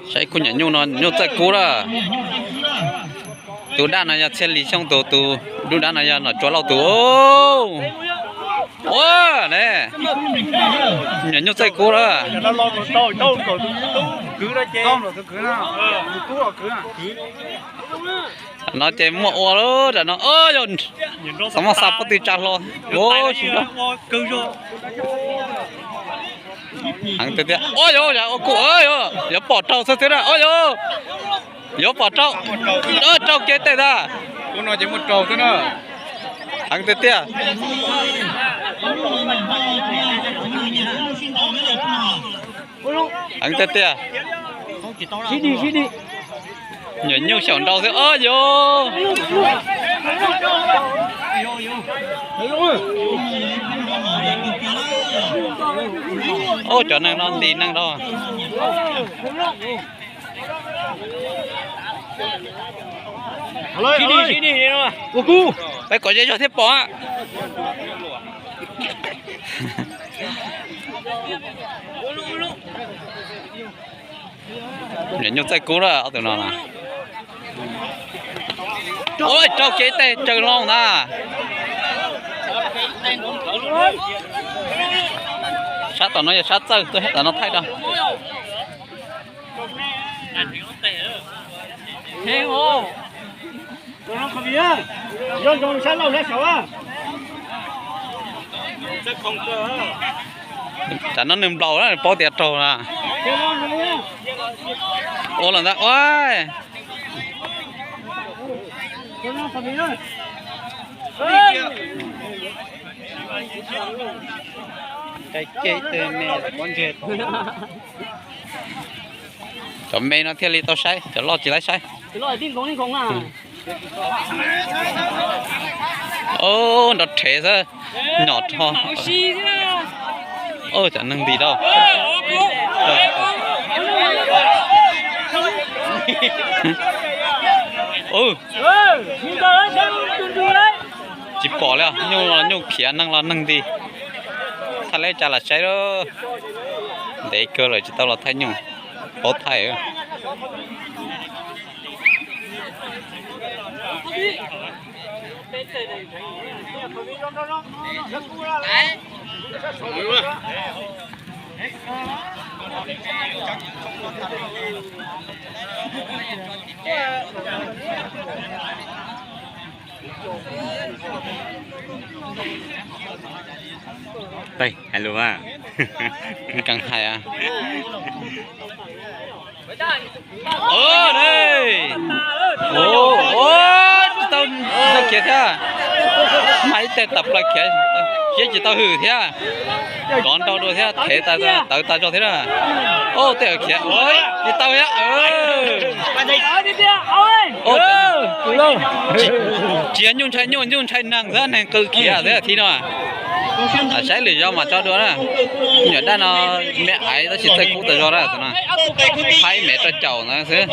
Saib kuv nyuam nyuj no, nyuj txawj kub lawm. Tus dab no yog Txhiaj Lis Xyooj tus, tus dub dab no yog Nom Tsua Lauj tus. Ua ne, nyuam nyuj txawj kub lawm. No ces muaj ua lawm tam no, yog xav muaj xa pob tw tsa hlo. Heev tiag tiag. Ua yog ua kuj yuav pom raug xwb xwb na. Ua yog yuav pom raug, raug kev tes tas. Heev tiag tiag. Heev tiag tiag. Nyuam nyuj xyaum nrau xwb. Ua yog ua cov neeg no nti neeg dhau. Peb kom ze zog thiab pom. Nyuam nyuj txawj kub lawm ob tug no na. Raug kev tes tsaws hlo ntag. Sab tom no yog sab txawj, tuaj sab tom no thaij rau. Tam no nws nplaum na, paub tias raug na. Ua los ntag ua. Cov me no thiaj li tau saib, cov loj tsis laib saib. Nrov rhev xwb, nyom rho. Cov neeg nti rau. Tsis pom li, nyuj los nyuj khiav, neeg los neeg nti. Thaij leb cas lam saib lawm. Ntev kawg lawm tsis tau los thaij nyuj, paub thaij. Hais lus, kheev hais. Tsis tau khiav thiab. Mas ib teg tawm plaws khiav, khiav tsis tau hwm thiab. Kov nrau dua thiab, thev tawv tas zog thiab na. Tej khiav tsis tau thiab. Tsis yog nyuj ntshai nyuj, nyuj ntshai neeg xwb, neeg qw khiav xwb thiab no. Saib lwm zaus mas tso dua na. Nyuam dab no me aiv tab sis txawj kub tas zog na. Thaij me rau caum ntawd xwb.